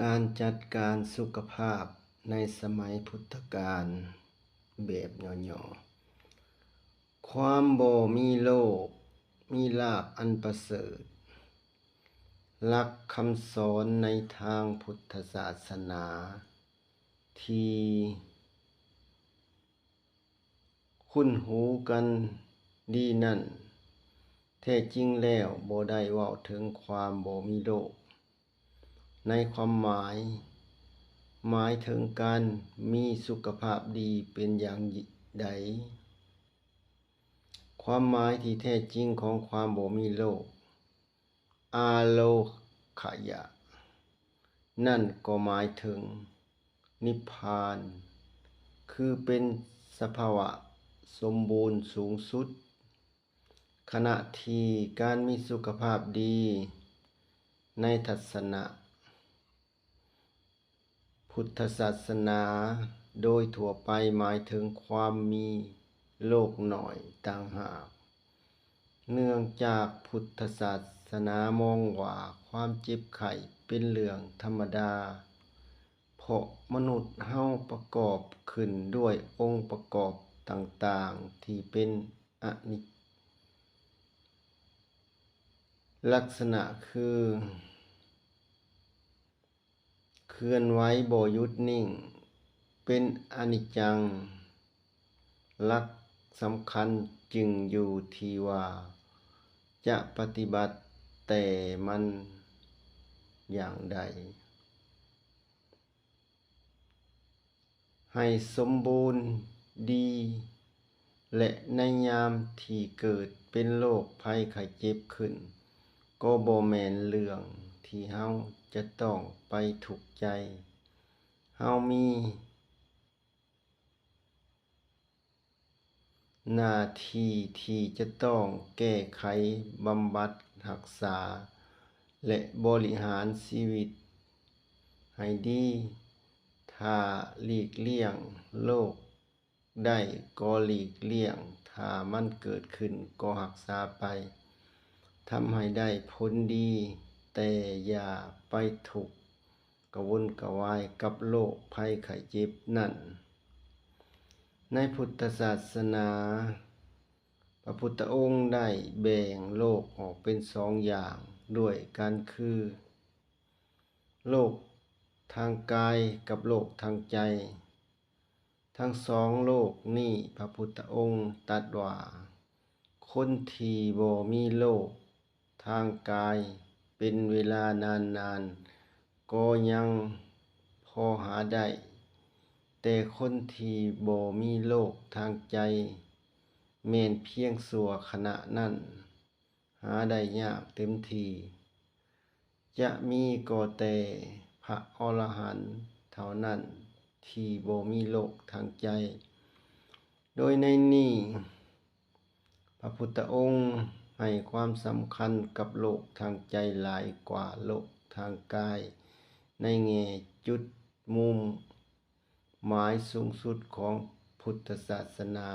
ການຈັດການສຸຂະພາບໃນສະໄໝພຸດທະການແບບຫຍໍ້ໆ. ຄວາມບໍ່ມີໂລກມີລາບອັນປະເສີດ. ຫຼັກຄຳສອນໃນທາງພຸດທະສາສະໜາທີ່ ຄຸ້ນຫູກັນດີນັ້ນ ແທ້ຈິງແລ້ວບໍ່ໄດ້ເວົ້າເຖິງຄວາມບໍ່ມີໂລກໃນຄວາມໝາຍ ໝາຍເຖິງການມີສຸຂະພາບດີເປັນຢ່າງໃດ. ຄວາມໝາຍທີ່ແທ້ຈິງຂອງຄວາມບໍ່ມີໂລກ ອາໂລຄະຍະ ນັ້ນກໍໝາຍເຖິງນິບພານ ຄືເປັນສະພາວະສົມບູນສູງສຸດ, ຂະນະທີ່ການມີສຸຂະພາບດີໃນທັດສະນະ ພຸດທະສາສະໜາໂດຍທົ່ວໄປໝາຍເຖິງຄວາມມີໂລກໜ້ອຍຕ່າງຫາກ, ເນື່ອງຈາກພຸດທະສາສະໜາມອງວ່າຄວາມເຈັບໄຂ້ເປັນເລື່ອງທຳມະດາ, ເພາະມະນຸດເຮົາປະກອບຂຶ້ນດ້ວຍອົງປະກອບຕ່າງໆທີ່ເປັນອະນິດ ລັກສະນະຄື ເຄື່ອນໄຫວບໍ່ຢຸດນິ່ງ ເປັນອະນິດຈັງ. ຫຼັກສຳຄັນຈຶ່ງຢູ່ທີ່ວ່າຈະປະຕິບັດແຕ່ມັນຢ່າງໃດ ໃຫ້ສົມບູນດີ ແລະ ໃນຍາມທີ່ເກີດເປັນໂລກໄພໄຂ້ເຈັບຂຶ້ນ ກໍບໍ່ແມ່ນເລື່ອງທີ່ເຮົາຈະຕ້ອງໄປທຸກໃຈ. ເຮົາມີໜ້າທີ່ທີ່ຈະຕ້ອງແກ້ໄຂ, ບຳບັດ, ຮັກສາ ແລະ ບໍລິຫານຊີວິດໃຫ້ດີ. ຖ້າຫຼີກລ່ຽງໂລກ ໄດ້ກໍຫຼີກລ່ຽງ, ຖ້າມັນເກີດຂຶ້ນກໍຮັກສາໄປ, ທຳໃຫ້ໄດ້ຜົນດີ, ແຕ່ຢ່າໄປທຸກກະວົນກະວາຍກັບໂລກໄພໄຂ້ເຈັບນັ້ນ. ໃນພຸດທະສາສະໜາ, ພະພຸດທະອົງໄດ້ແບ່ງໂລກອອກເປັນສອງຢ່າງດ້ວຍກັນຄື ໂລກທາງກາຍກັບໂລກທາງໃຈ. ທັງສອງໂລກນີ້ພະພຸດທະອົງຕັດວ່າ ຄົນທີ່ບໍ່ມີໂລກທາງກາຍເປັນເວລານານໆ ກໍຍັງພໍຫາໄດ້, ແຕ່ຄົນທີ່ບໍ່ມີໂລກທາງໃຈ ແມ່ນພຽງຊົ່ວຂະນະນັ້ນ ຫາໄດ້ຍາກເຕັມທີ. ຈະມີກໍແຕ່ພະອໍລະຫັນເທົ່ານັ້ນທີ່ບໍ່ມີໂລກທາງໃຈ. ໂດຍໃນນີ້ ພະພຸດທະອົງໃຫ້ຄວາມສຳຄັນກັບໂລກທາງໃຈຫຼາຍກວ່າໂລກທາງກາຍ ໃນແງ່ຈຸດມຸມ ໝາຍສູງສຸດຂອງພຸດທະສາສະໜາ.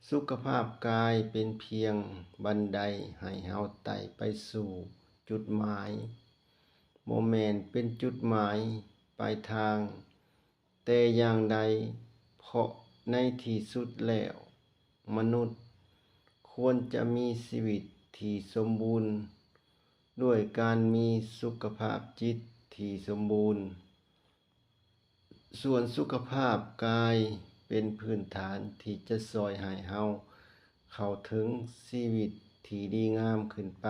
ສຸຂະພາບກາຍເປັນພຽງບັນໄດໃຫ້ເຮົາໄຕ່ໄປສູ່ຈຸດໝາຍ, ບໍ່ແມ່ນເປັນຈຸດໝາຍປາຍທາງແຕ່ຢ່າງໃດ, ເພາະໃນທີ່ສຸດແລ້ວ ມະນຸດຄວນຈະມີຊີວິດທີ່ສົມບູນ ດ້ວຍການມີສຸຂະພາບຈິດທີ່ສົມບູນ. ສ່ວນສຸຂະພາບກາຍເປັນພື້ນຖານທີ່ຈະຊ່ອຍໃຫ້ເຮົາເຂົ້າເຖິງຊີວິດທີ່ດີງາມຂຶ້ນໄປ,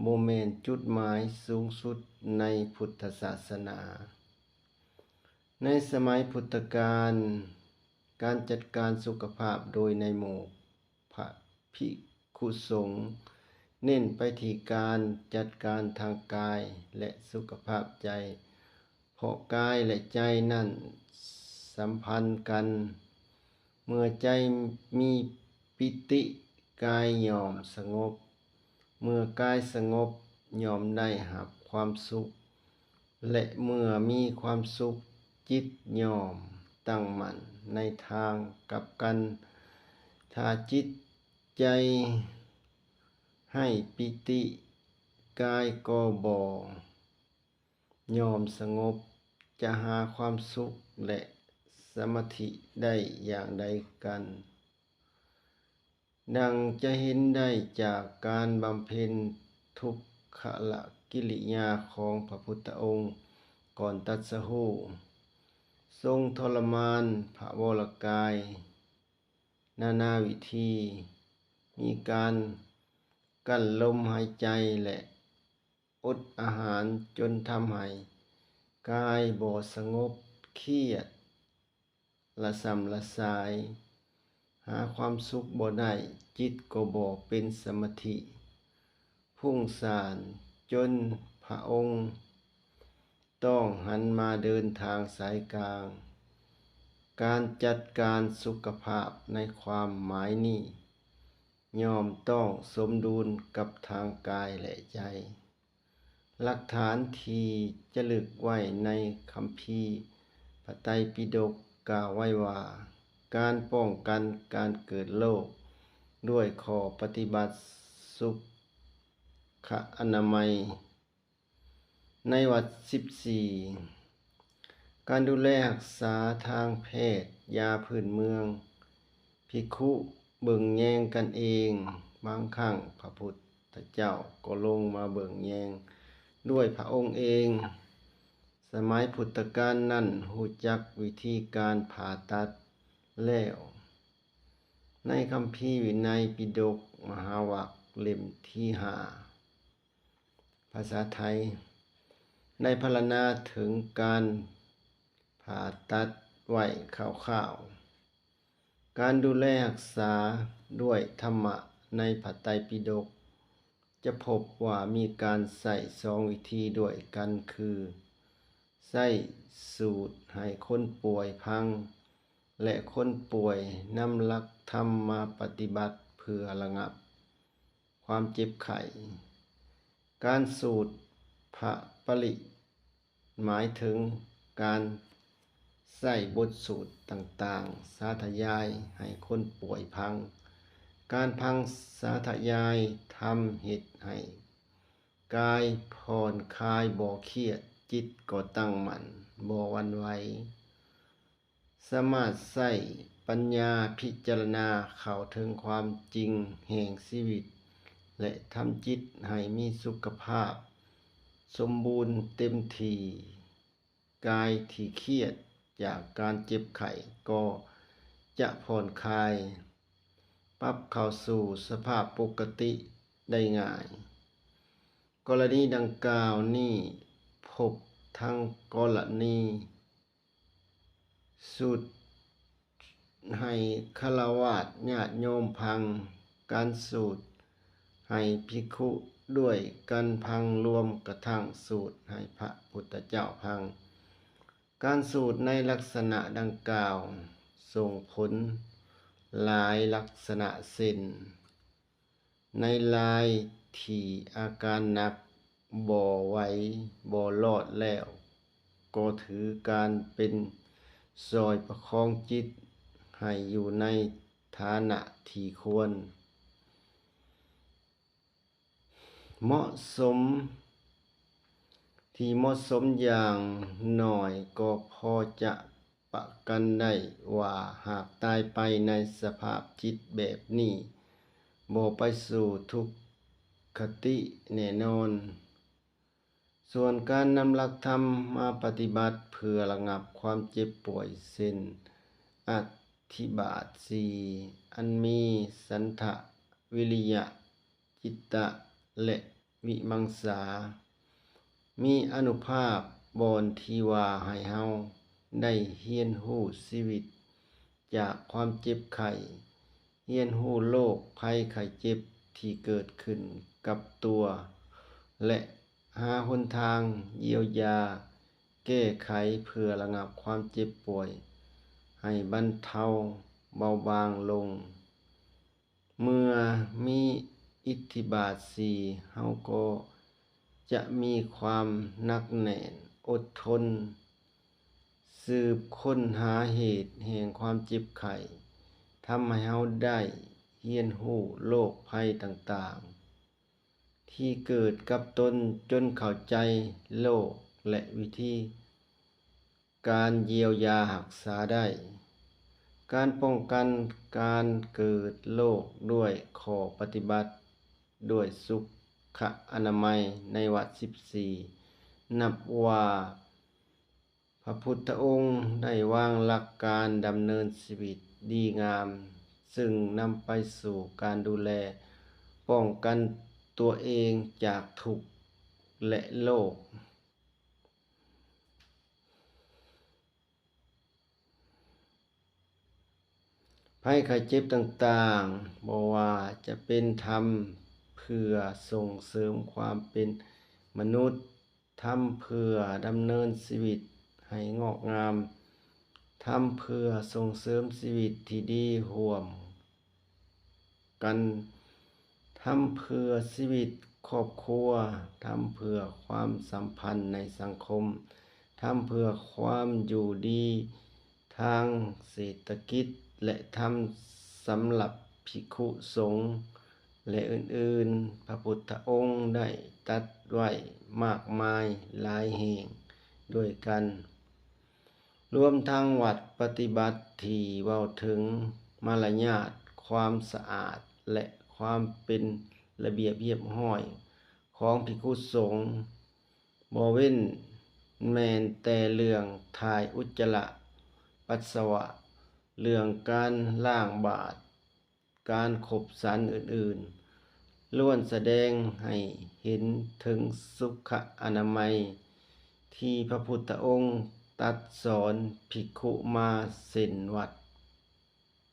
ບໍ່ແມ່ນຈຸດໝາຍສູງສຸດໃນພຸດທະສາສະໜາ. ໃນສະໄໝພຸດທະການ, ການຈັດການສຸຂະພາບໂດຍໃນໝູ່ພະພິກ ຄຸສົງ ເນັ້ນໄປທີ່ການຈັດການທາງກາຍ ແລະ ສຸຂະພາບໃຈ, ເພາະກາຍ ແລະ ໃຈນັ້ນສຳພັນກັນ. ເມື່ອໃຈມີປີຕິ, ກາຍຍ່ອມສະຫງົບ. ເມື່ອກາຍສະຫງົບ, ຍ່ອມໄດ້ຮັບຄວາມສຸກ. ແລະ ເມື່ອມີຄວາມສຸກ, ຈິດຍ່ອມຕັ້ງໝັ້ນໃນທາງກັບກັນ. ຖ້າຈິດໃຈໃຫ້ປີຕິ, ກາຍກໍບໍ່ ຍອມສະຫງົບ ຈະຫາຄວາມສຸກ ແລະ ສະມາທິໄດ້ຢ່າງໃດກັນ? ດັ່ງຈະເຫັນໄດ້ຈາກການບຳເພັນທຸກຂະລະກິລິຍາຂອງພະພຸດທະອົງກ່ອນຕັດສະຮູ້, ຊົງທໍລະມານພະວໍລະກາຍນານາວິທີ, ມີການກັ້ນລົມຫາຍໃຈ ແລະ ອົດອາຫານຈົນທຳໃຫ້ກາຍບໍ່ສະຫງົບ, ຄຽດ, ລະຊຳລະຊາຍ, ຫາຄວາມສຸກບໍ່ໄດ້, ຈິດກໍບໍ່ເປັນສະມາທິ, ຟຸ້ງສ້ານ, ຈົນພະອົງຕ້ອງຫັນມາເດີນທາງສາຍກາງ. ການຈັດການສຸຂະພາບໃນຄວາມໝາຍນີ້ ຍ່ອມຕ້ອງສົມດຸນກັບທາງກາຍ ແລະ ໃຈ. ຫຼັກຖານທີ່ຈະລຶກໄວ້ໃນຄຳພີພະໄຕປິດົກກ່າວໄວ້ວ່າ, ການປ້ອງກັນການເກີດໂລກດ້ວຍຂໍ້ປະຕິບັດສຸຂະອະນາໄມ ໃນວັດສິບສີ່, ການດູແລຮັກສາທາງແພດ, ຢາພື້ນເມືອງ, ພິກຂຸເບິ່ງແຍງກັນເອງ, ບາງຄັ້ງພະພຸດທະເຈົ້າກໍລົງມາເບິ່ງແຍງດ້ວຍພະອົງເອງ. ສະໄໝພຸດທະການນັ້ນຮູ້ຈັກວິທີການຜ່າຕັດແລ້ວ. ໃນຄຳພີວິໄນປິດົກມະຫາວັກເຫຼັ້ມທີຫ້າ ພາສາໄທ ໄດ້ພັນລະນາເຖິງການຜ່າຕັດໄວ້ຄ່າວໆ. ການດູແລຮັກສາດ້ວຍທຳມະໃນພະໄຕປິດົກ ຈະພົບວ່າມີການໃຊ້ສອງວິທີດ້ວຍກັນ ຄື ໃຊ້ສູດໃຫ້ຄົນປ່ວຍພັງ ແລະ ຄົນປ່ວຍນຳຫຼັກທຳມາປະຕິບັດເພື່ອລະງັບຄວາມເຈັບໄຂ້. ການສູດພະປະລິ ໝາຍເຖິງການໃຊ້ບົດສູດຕ່າງໆ ສາທະຍາຍໃຫ້ຄົນປ່ວຍພັງ. ການພັງສາທະຍາຍທຳເຮັດໃຫ້ກາຍຜ່ອນຄາຍບໍ່ຄຽດ, ຈິດກໍຕັ້ງໝັ້ນບໍ່ຫວັ່ນໄຫວ. ສາມາດໃຊ້ປັນຍາພິຈາລະນາເຂົ້າເຖິງຄວາມຈິງແຫ່ງຊີວິດ ແລະ ທຳຈິດໃຫ້ມີສຸຂະພາບສົມບູນເຕັມທີ່. ກາຍທີ່ຄຽດຈາກການເຈັບໄຂ້ກໍຈະຜ່ອນຄາຍ, ປັບເຂົ້າສູ່ສະພາບປົກກະຕິໄດ້ງ່າຍ. ກໍລະນີດັ່ງກ່າວນີ້ພົບທັງກໍລະນີ ສູດໃຫ້ຄາລະວາດຍາດໂຍມພັງ, ການສູດໃຫ້ພິກຂຸດ້ວຍກັນພັງ, ລວມກະທັ່ງສູດໃຫ້ພະພຸດທະເຈົ້າພັງ. ການສູດໃນລັກສະນະດັ່ງກ່າວສົ່ງຜົນຫຼາຍລັກສະນະ ເຊັ່ນ ໃນລາຍທີ່ອາການໜັກບໍ່ໄຫວບໍ່ລອດແລ້ວ ກໍຖືການເປັນຊ່ອຍປະຄອງຈິດໃຫ້ຢູ່ໃນຖານະທີ່ຄວນ ເໝາະສົມ ທີ່ເໝາະສົມຢ່າງໜ້ອຍກໍພໍຈະ ປະກັນໄດ້ວ່າຫາກຕາຍໄປໃນສະພາບຈິດແບບນີ້ ບໍ່ໄປສູ່ທຸກຄະຕິແນ່ນອນ. ສ່ວນການນຳຫຼັກທຳມາປະຕິບັດເພື່ອລະງັບຄວາມເຈັບປ່ວຍ ເຊັ່ນ ອະທິບາດສີ່ ອັນມີສັນທະ ວິລິຍະ ຈິດຕະ ແລະ ວິມັງສາ ມີອານຸພາບບ່ອນທີ່ວ່າໃຫ້ເຮົາໄດ້ຮຽນຮູ້ຊີວິດຈາກຄວາມເຈັບໄຂ້, ຮຽນຮູ້ໂລກໄພໄຂ້ເຈັບທີ່ເກີດຂຶ້ນກັບຕົວ ແລະ ຫາຫົນທາງຢຽວຢາແກ້ໄຂເພື່ອລະງັບຄວາມເຈັບປ່ວຍໃຫ້ບັນເທົາເບົາບາງລົງ. ເມື່ອມີອິດທິບາດສີ່ ເຮົາກໍຈະມີຄວາມໜັກແໜ້ນ, ອົດທົນ, ສືບຄົ້ນຫາເຫດແຫ່ງຄວາມເຈັບໄຂ້, ທຳໃຫ້ເຮົາໄດ້ຮຽນຮູ້ໂລກໄພຕ່າງໆ ທີ່ເກີດກັບຕົນ ຈົນເຂົ້າໃຈໂລກ ແລະ ວິທີການຢຽວຢາຮັກສາໄດ້. ການປ້ອງກັນການເກີດໂລກດ້ວຍຂໍ້ປະຕິບັດດ້ວຍສຸຂະອະນາໄມໃນວັດສິບສີ່ ນັບວ່າ ພະພຸດທະອົງໄດ້ວາງຫຼັກການດຳເນີນຊີວິດດີງາມ, ຊຶ່ງນຳໄປສູ່ການດູແລປ້ອງກັນຕົວເອງຈາກທຸກ ແລະ ໂລກ. ໄພໄຂ້ເຈັບຕ່າງໆ ບໍ່ວ່າຈະເປັນທຳເພື່ອສົ່ງເສີມຄວາມເປັນມະນຸດ, ທຳເພື່ອດຳເນີນຊີວິດໃຫ້ງອກງາມ, ທຳເພື່ອສົ່ງເສີມຊີວິດທີ່ດີຮ່ວມກັນ, ທຳເພື່ອຊີວິດຄອບຄົວ, ທຳເພື່ອຄວາມສຳພັນໃນສັງຄົມ, ທຳເພື່ອຄວາມຢູ່ດີ ທາງເສດຖະກິດ ແລະ ທຳສຳລັບພິກຂຸສົງ ແລະ ອື່ນໆ, ພະພຸດທະອົງໄດ້ຕັດໄວ້ມາກມາຍຫຼາຍແຫ່ງດ້ວຍກັນ, ລວມທັງວັດປະຕິບັດທີ່ເວົ້າເຖິງມາລະຍາດ, ຄວາມສະອາດ ແລະ ຄວາມເປັນລະບຽບຮຽບຮ້ອຍຂອງພິກຂຸສົງ. ບໍ່ເວັ້ນແມ່ນແຕ່ເລື່ອງຖ່າຍອຸດຈະລະປັດສະວະ, ເລື່ອງການລ້າງບາດ, ການຄົບສັນອື່ນໆ ລ້ວນສະແດງໃຫ້ເຫັນເຖິງສຸຂະອະນາໄມທີ່ພະພຸດທະອົງຕັດສອນພິກຂຸມາເສັ້ນວັດ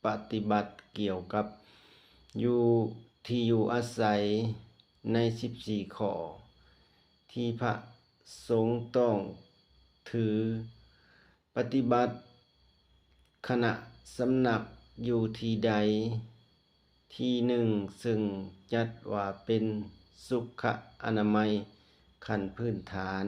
ປະຕິບັດກ່ຽວກັບຢູ່ ທີ່ຢູ່ອາໄສໃນສິບສີ່ຂໍ້ທີ່ພະສົງຕ້ອງຖືປະຕິບັດ ຄະນະສຳນັກຢູ່ທີ່ໃດທີ່ໜຶ່ງ ຊຶ່ງຈັດວ່າເປັນສຸຂະອະນາໄມຂັ້ນພື້ນຖານ.